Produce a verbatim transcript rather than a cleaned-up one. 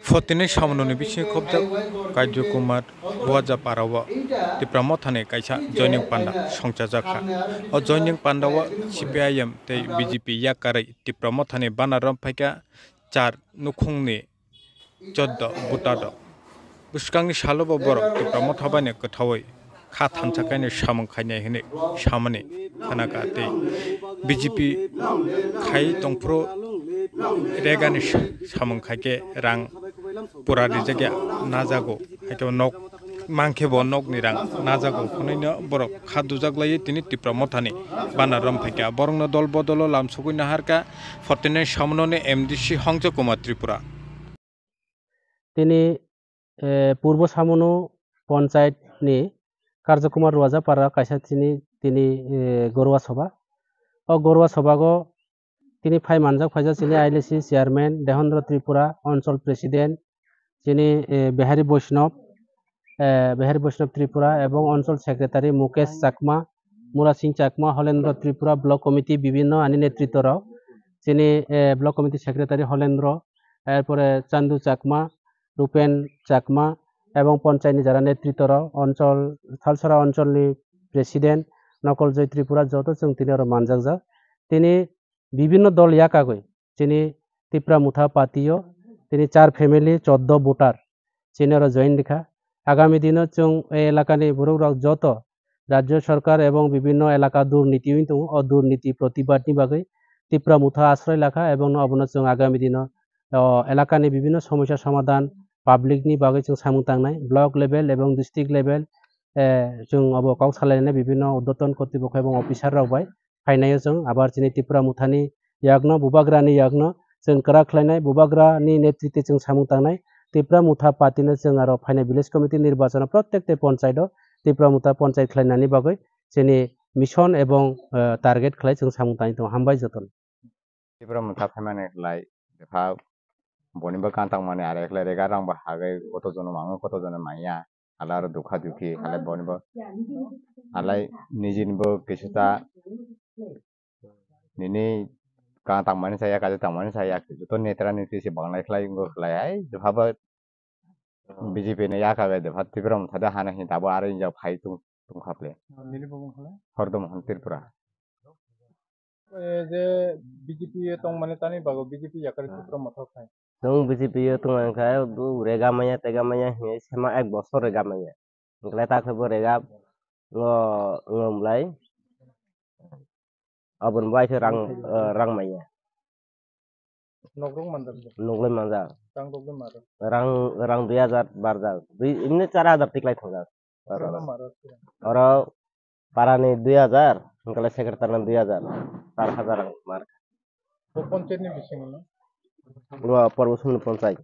Fortini samunoni bisingo khobjak Kaijo Kumar Buaja parao Tipra Mothani kaisa joining panda songchajak kha. O joining pandao C P I M tei B J P yakarwi Tipra Mothani banner romphai kha char nukhungni choddo butado. Bwskangni salobo borok Tipra Motha baino kwthaui kha thansa kaino samung khainai hwnwi samani khwnakha tei B J P khai tongphuru regani sa-, samung khaikhe rang pura rijak ya najago, haikhe nok mankhe bo nokni rang najago hwnwino borok kha dujak laiwi tini Tipra Mothani banner romphai kha. Borokno dol bodolo lamsugwi naharkha fortini samunoni M D C Hongjo Kumar Tripura. Tini, eh, Purbo Samunu Panchayat ni Karjo Kumar Ruaja para kaisa tini, tini, eh, Gorwa Sabha. O Gorwa Sabha go tini phai manjak phaijak chini I L A C chairman Dehendra Tripura, Anchal president chini, eh, Behari Vaishnav, eh, Behari Vaishnav Tripura ebong Anchal secretary Mukesh Chakma, Murasing Chakma, Holendra Tripura, block committee bibhinno ani netritto rok chini, eh, block committee secretary Holendra, erpore Chandu Chakma, Rupen Chakma ebong ponchayni jara netritto rok, Anchal, Thalsora Anchalni president Nokol Joy Tripura joto chwng tini oro manjakjak. Tini bibhinno dol yakagwi chini Tipra Motha party o tini char family choddo voter chini oro join rikha. Agami dino chwng e elakani borok rok joto Rajya Sarkar ebong bibhinno elaka durniti wng tongo, o durniti protibad ni bagwi Tipra Motha asroi lakha ebong no obono chwng agami dino, o, elakani bibhinno somosya somadhan public ni bagwi chwng samung tangnai, block level ebong district level, eh, chwng obo kok salainai bibhinno urdhwton kortripokho ebong officer rok bai phainaio chwng abar chini Tipra Mothani yakno, Bubagrani yakno chwng kwrak khlainai, Bubagrani netritwe chwng samung tangnai. Tipra Motha party no chwng aro phainai village committee nirbachano prottek te ponchayat o Tipra Motha ponchayat khlainani bagwi chini mission ebong, eh, target khlai chwng samung tangwi tongo. Hambai jotono. Tipra Motha phaimani khlai, bwkha bonibo kantang mani are khlai rega rang bo hagwi koto jono mango koto jono manya. Hala aro dukha dukhi, hala bonibo, hala nijinibo kisa ta nini ka tangmani saya, kaisa tangmani saya, joto netra netri se banglai khlai wngkha khlai hai, dopha bo B J P ni yakha bai dopha Tipra Motha de hana hin tabo aro injak phai tung, tungkha ple. Nini bo wngkha le? Hordom Hon Tripura. Eh, je B J P o tongmani tani bago B J P yakari Tipra Motha khai. Chwng B J P o tongmani khai, bo rega manya, tega manya hinwi sema ek bosor rega manya. Hwnkhe ta khe bo rega ngo, ngo mlai. Aboni bai khe rang, eh, rang manya. Nokrok manjak bo. Nokrok manjak. Rang rok bai maro. Rang, rang dui hajar barjak. Dui, imni char hajar tiklai thangjak. Rang maro. Oro parani dui hajar, hwnkhe secretary ni dui hajar, char hajar rang mar. Bo panchayat ni bisingo no? Bo Purbo Samunu panchayat.